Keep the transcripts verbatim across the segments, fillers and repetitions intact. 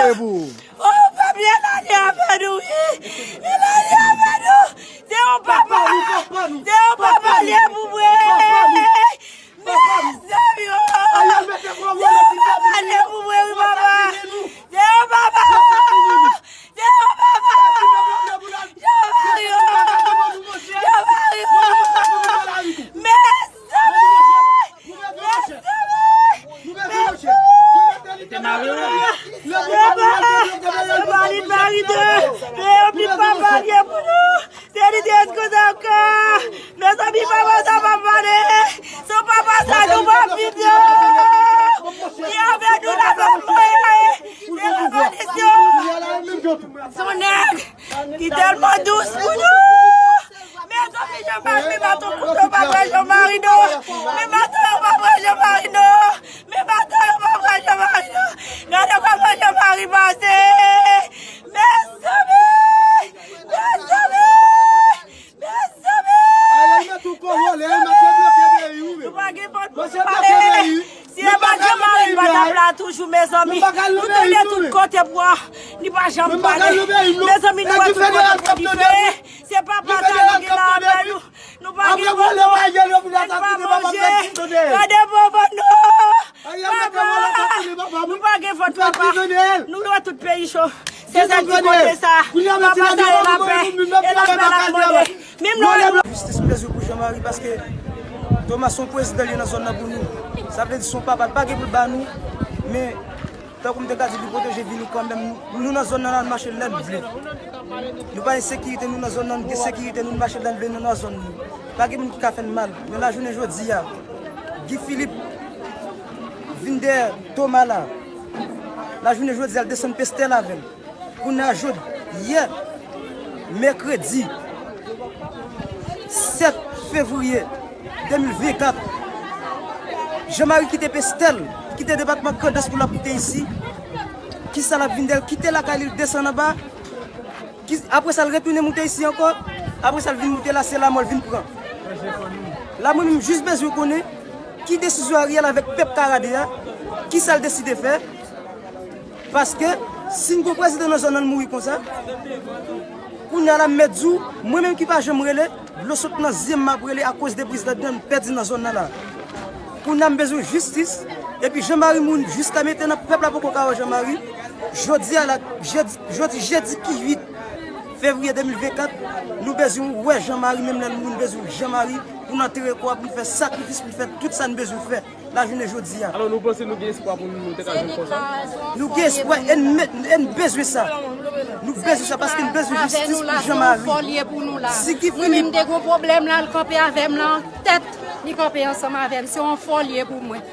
Debout. Oh, pèp, Melanie avè nou, wi. Melanie avè nou. Se yon papa. Se yon papa li ye pou mwen. Mezanmi, oh. Se yon papa li ye pou mwen, wi, papa. Se yon papa. Se yon papa. Jean-Marie, oh. Jean-Marie, oh. Mezanmi. Mezanmi. Mezanmi. Jean-Marie, Jean-Marie, Jean-Marie, de. Men yon pil papa li ye pou nou. Se li te eskonte ankò. Mezanmi, papa sa pa pale. Se papa sa nou pa vin yo. Li avè nou nan pèp mwen. Se revolisyon. Se yon nèg ki tèlman dous pou nou. Mezanmi, Jean-Marie, men baton kouto pa pran Jean-Marie non. Men baton yo pa pran Jean-Marie non. Men baton yo pa pran Jean-Marie non. Gade kòman Jean-Marie pase. Mezanmi! Mezanmi! Mezanmi! Ayayay, mèt ou konvole, mèt yo bloke peyi, wi, men. Nou pa gen vòt pou nou pale. Si e pa Jean-Marie, nou pa t ap la toujou, mezanmi. Nou tande tout kote bwa. Li pa janm pale. Mezanmi, nou wè tout kote pou dife. Se papa sa nou gen la avè nou. Nou pa gen vòt. Nou pa manje. Gade bòbò nou. Papa, nou pa gen vòt, papa. Nou wè tout peyi cho. Se sa ki kote sa. Papa sa e lapè. E lapè l ap mande. Menm lè. Jistis m bezwen pou Jean-Marie paske Thomas se yon prezidan li ye nan zòn nan pou nou. Sa vle di se yon papa, l pa gen pou l ba nou. Men tankou m te ka di, li pwoteje vi nou kanmenm. Nou nan zòn nan la, n mache lè n vle. Nou pa ensekirite, nou nan zòn nan, nou gen sekirite, nou mache lè n vle, nou nan zòn nou. Pa gen moun ki ka fè n mal. Men lajounen jodi a, Guy Philippe vin dèyè Thomas la. Lajounen jodi a, l desann Pestèl avè l. Kounye a, jodi, yè, mèkredi sèt fevriye de mil vennkat, Jean-Marie kite Pestèl, kite depatman Grandans pou l ap moute isi. Kisa l ap vin dèyè l? Kite lakay li, l desann anba. Ki, apre sa, l retounen moute isi ankò. Apre sa, l vin moute la, se lanmò l vin pran. La, mwen menm, jis bezwen konnen ki desizyon Ariel avèk pèp Karadè a, kisa l deside fè. Paske si n gon prezidan nan zòn nan, l mouri konsa, kounye a la, m mèt di w, mwen menm ki pa janm rele, dlo sot nan zye m, m ap rele akoz de prezidan n pèdi nan zòn nan la. Kounye a, m bezwen jistis, epi Jean-Marie mouri jiska mentnan, pèp la poko ka wè Jean-Marie. Jodi a la, jedi, jodi, jedi ki uit fevriye de mil vennkat, nou bezwen wè Jean-Marie, menm lè l mouri, nou bezwen wè Jean-Marie pou n antere kò a, pou n fè sakrifis, pou n fè tout sa n bezwen fè. Lajounen jodi a. Alò, nou panse nou gen espwa pou nou, nou te ka jwenn kò sa? Nou gen espwa e n, e n bezwen sa. Nou bezwen sa paske n bezwen jistis pou Jean-Marie. Si Guy Philippe. Mwen menm te gon pwoblèm la, l kanpe avè m la an tèt, li kanpe ansanm avè m. Se yon fò l ye pou mwen.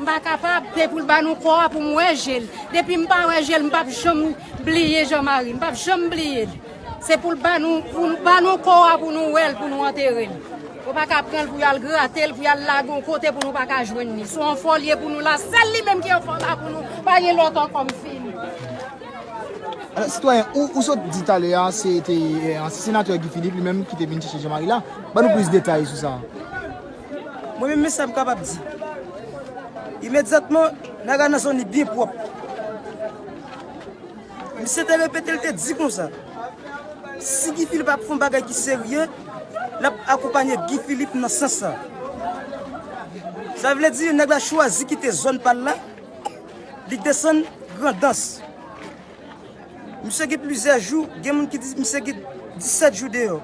M pa kapab, se pou l ba nou kò a pou m wè je l. Depi m pa wè je l, m p ap janm bliye Jean-Marie. M p ap janm bliye l. Se pou l ba nou, pou l ba nou kò a pou nou wè l, pou nou antere l. Yo pa ka pran l pou y al grate l, pou y al lage yon kote pou nou pa ka jwenn li. Se yon fò l ye pou nou la, sèl li menm ki yon fò la pou nou. Pa gen lòt ankò, m fini. Alò, sitwayen, ou, ou sot di talè a, se te, eh, ansyen senatè Guy Philippe li menm ki te vin chèche Jean-Marie la. Ban nou plis detay sou sa. Mwen menm, men sa m kapab di. Imedyatman, nèg la nan zòn li byen pwòp. Misye te repete, l te di konsa, si Guy Philippe ap fè yon bagay ki serye, l ap akonpanye Guy Philippe nan sans sa. Sa vle di, nèg la chwazi kite zòn pa l la, li desann Grandans. Misye gen plizyè jou, gen moun ki di misye gen disèt jou deyò.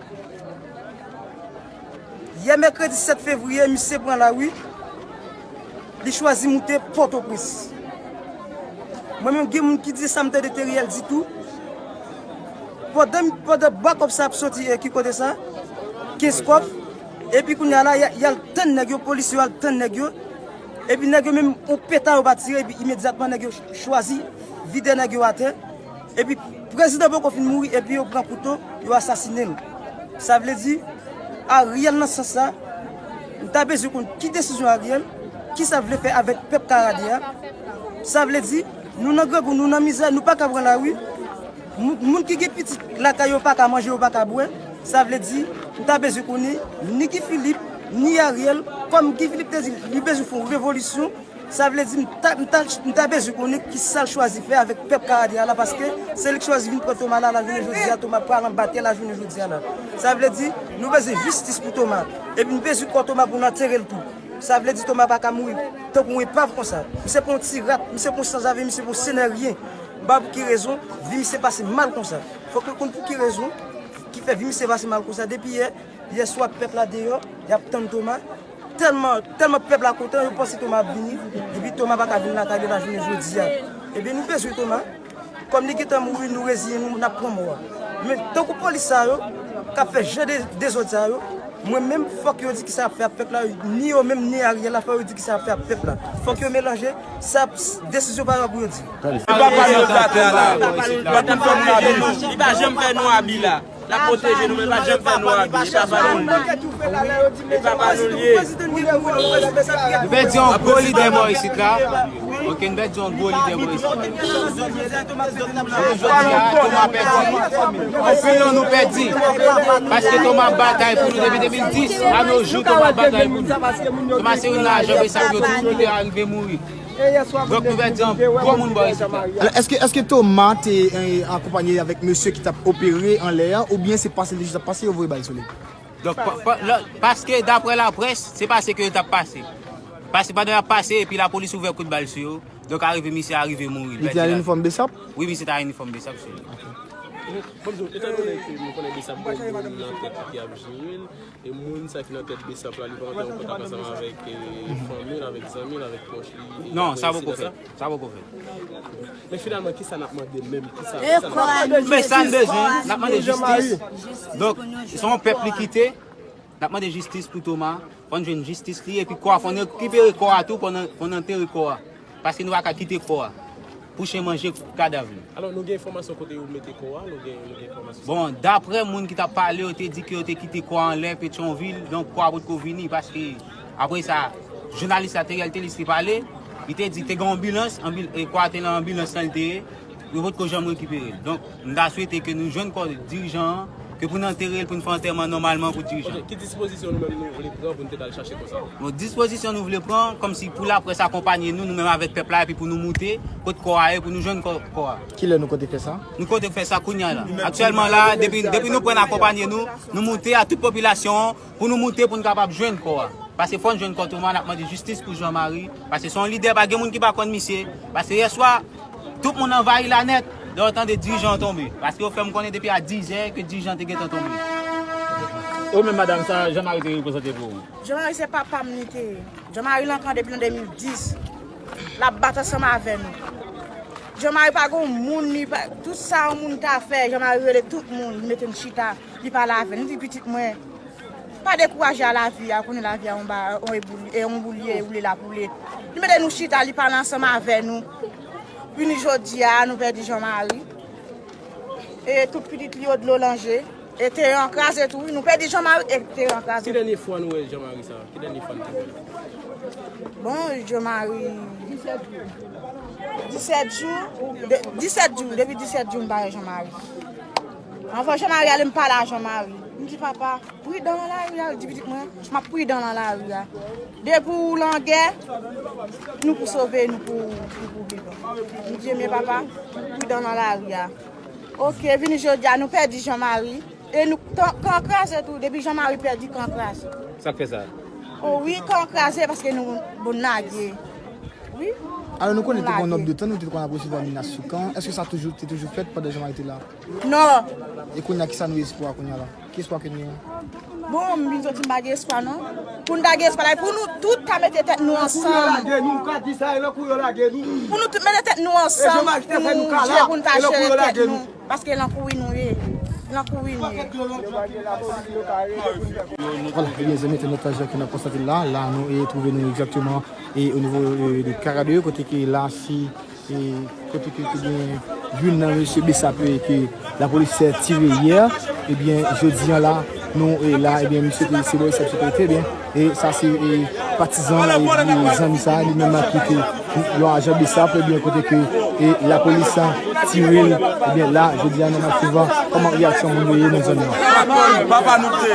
Yè mèkredi sèt fevriye, misye pran lari, li chwazi moute Pòtoprens. Mwen menm, gen moun ki di sa m tande te reyèl ditou. Pandan, pandan bwa kòb sa ap soti, e, ki kote sa? Kenz kòb. Epi kounye a la, y a, y al tann nèg yo, polis yo al tann nèg yo. Epi nèg yo menm, yon peta yo pa tire, epi imedyatman nèg yo ch-, chwazi vide nèg yo atè. Epi prezidan poko fin mouri, epi yo pran kouto, yo asasinen l. Sa vle di, Ariel nan sans sa, m ta bezwen konn ki desizyon Ariel, kisa l vle fè avèk pèp Karadè a. Sa vle di, nou nan grangou, nou nan mizè, nou pa ka pran lari. Moun, moun ki gen pitit lakay yo pa ka manje, yo pa ka bwè. Sa vle di, m ta bezwen konnen, ni Guy Philippe, ni Ariel, kòm Guy Philippe te di, li bezwen fè yon revolisyon, Sa vle di, m ta, m ta, m ta bezwen konnen ki sa l chwazi fè avèk pèp Karadè a la, paske se li k chwazi vin pran Toma la, la jounen jodi a, Toma pral anba tè la jounen jodi a la. Sa vle di, nou bezwen jistis pou Toma. Epi nou bezwen kò Toma pou n antere l tou. Sa vle di, Toma pa ka mouri tankou yon epav konsa. Misye pa yon ti rat, misye pa yon sanzave, misye pa yon senaryen. M pa pou ki rezon, vi misye pase mal konsa. Fòk nou konn pou ki rezon ki fè vi misye pase mal konsa. Depi yè, yè swa pèp la deyò, y ap tann Toma. Tèlman, tèlman pèp la kontan, yo panse Toma ap vini, epi Toma pa ka vin lakay li la jounen jodi a. Ebyen, nou bezwen Toma. Kòm li gentan mouri, nou reziyen nou, n ap pran mò a. Men, tankou polis sa yo, k ap fè jan de dezòd sa yo, mwen menm, fòk yo di ki sa y ap fè ak pèp la, ni yo menm, ni Ariel la, fòk yo di ki sa y ap fè ak pèp la. Fòk yo melanje, sa, desizyon pa yo pou yo di. Papa nou t atè a la. Li pa janm fè nou abi la. L ap pwoteje nou, men l pa janm fè nou abi. E papa nou li ye. E papa nou li ye. Nou pèdi yon gwo lidè bò isit la. Ok, nou pèdi yon gwo lidè bò isit la. Jodi a, Toma pèdi. Anpil nan nou pèdi. Paske Toma ap batay pou nou depi de mil dis a no jou, Toma ap batay pou nou. Toma se youn nan ajan BSAP yo tou ki te arive mouri. Donk, nou pèdi yon gwo moun bò isit la. Alò, èske, èske Toma te, eh, akonpanye avèk mesye ki t ap opere anlè a, oubyen se pase li te jis ap pase, yo voye bal sou li? Donk, pa, pa, la, paske daprè laprès, se pase ke yo t ap pase. Pase pandan y ap pase, epi lapolis ouvè kout bal sou yo. Donk, arive, misye arive mouri. Li te a inifòm BSAP? Wi, misye te a inifòm BSAP sou li. Bon, etan done ke nou konnen BSAP gen moun nan tèt ki ap jere l, e moun sa ki nan tèt BSAP la, li pa antre an kontak ansanm avèk, eh, fanmi l, avèk zanmi l, avèk pwòch li, e... Non, sa poko fèt. Sa poko fèt. Men finalman, kisa n ap mande menm? Kisa, kisa n ap mande? Men sa n bezwen, n ap mande jistis. Donk, se yon pèp li kite, n ap mande jistis pou Toma. Fò n jwenn jistis li, epi kò a, fò n rekipere kò a tou, fò n, fò n antere kò a. Paske nou pa ka kite kò a pou chen manje kadav li. Alò, nou gen enfòmasyon kote yo mete kò a? Nou gen, nou gen enfòmasyon? Bon, daprè moun ki t ap pale, yo te di ke yo te kite kò a anlè Petyonvil, donk kò a potko vini, paske apre sa, jounalis la Theriel Thelus te pale, li te di te gen anbilans, anbil-, e kò a te nan anbilans lan li te ye, yo potko janm rekipere l. Donk, m ta swete ke nou jwenn kò dirijan an, ke pou n antere l, pou n fè antèman nòmalman pou dirijan. Ok, ki dispozisyon nou menm nou vle pran pou n te ka al chache kò sa? Bon, dispozisyon nou vle pran, kòmsi pou laprès akonpanye nou, nou menm avèk pèp la, epi pou nou moute kot kò a ye, pou nou jwenn kò, kò a. Kilè nou konte fè sa? Nou konte fè sa kounye a la. Aktyèlman la, depi, depi nou pran akonpanye nou, nou moute a tout popilasyon an, pou nou moute, pou n kapab jwenn kò a. Paske fò n jwenn kò Toma, n ap mande jistis pou Jean Marie. Paske se yon lidè, pa gen moun ki pa konn misye. Paske yèswa, tout moun anvayi la nèt, lè yo tande dirijan an tonbe. Paske yo fè m konnen depi a dizè ke dirijan an te gentan tonbe. E ou menm, madanm, sa Jean Marie te reprezante pou ou? Jean Marie se papa m li te ye. Jean Marie lan kan depi nan de mil dis. L ap bat ansanm avè nou. Jean Marie pa gen moun, li pa, tout sa yon moun ta fè, Jean Marie rele tout moun, li mete n chita, li pale avè n, li di pitit mwen. Pa dekouraje a lavi a, konnen lavi a yon ba, yon ebouli-, e yon boulye, woule l ap woule. Li mete nou chita, li pale ansanm avè nou. Vini jodi a, nou pèdi Jean Marie. E tout pitit li yo dlo nan je. E teren an kraze tou, wi. Nou pèdi Jean Marie, e teren an kraze. Ki dènye fwa nou wè Jean Marie sa? Ki dènye fwa nou te wè l? Bon, Jean Marie. Disèt jou. Disèt jou. De, disèt jou. Depi disèt jou, m pa wè Jean Marie. Anvan Jean Marie ale, m pale a Jean Marie. M di, papa, pridan nan lari a, di pitit mwen, m ap pridan nan lari a. Depi w langè, nou pou sove, nou pou, nou pou vivan. M di, ebyen papa, pridan nan lari a. Ok, vini jodi a, nou pèdi Jean Marie. E nou, kan, kan kraze tou, depi Jean Marie pèdi, kan kraze. Sa k fè sa? O wi, kan kraze, paske nou, bon, lage. Wi. Alò, nou konnen te gen yon nòb de tan, nou te konn ap resevwa menas sou kan. Èske sa toujou, te toujou fèt pandan Jean Marie te la? Non. E kounye a, kisa nou espwa kounye a la? Ki espwa ke nou gen? Bon, m vin soti, m pa gen espwa, non. Pou n ta gen espwa la, pou nou tout ta mete tèt nou ansanm. Pou nou tout mete tèt nou ansanm, pou nou jere, pou n ta jere tèt nou. Paske lan kouri nou ye. Lan kouri nou ye. Vwala, ebyen, zanmi entènot, jan ke n ap konstate la, la nou e twouve nou egzakteman e o nivo e, de Kara de, kote ke la, si, e, kote ke te gen youn nan mesye BSAP ke lapolis tire yè, ebyen, jodi a la, nou e la, ebyen, misye te, se bò BSAP misye te rete, ebyen, e sa se, e, patizan, e, zanmi sa, li menm ki te yon ajan BSAP, ebyen, kote ke, e, lapolis tire l, ebyen, la, jodi a, nou ap suiv kòman reyaksyon moun yo ye nan zòn nan. Papa nou te.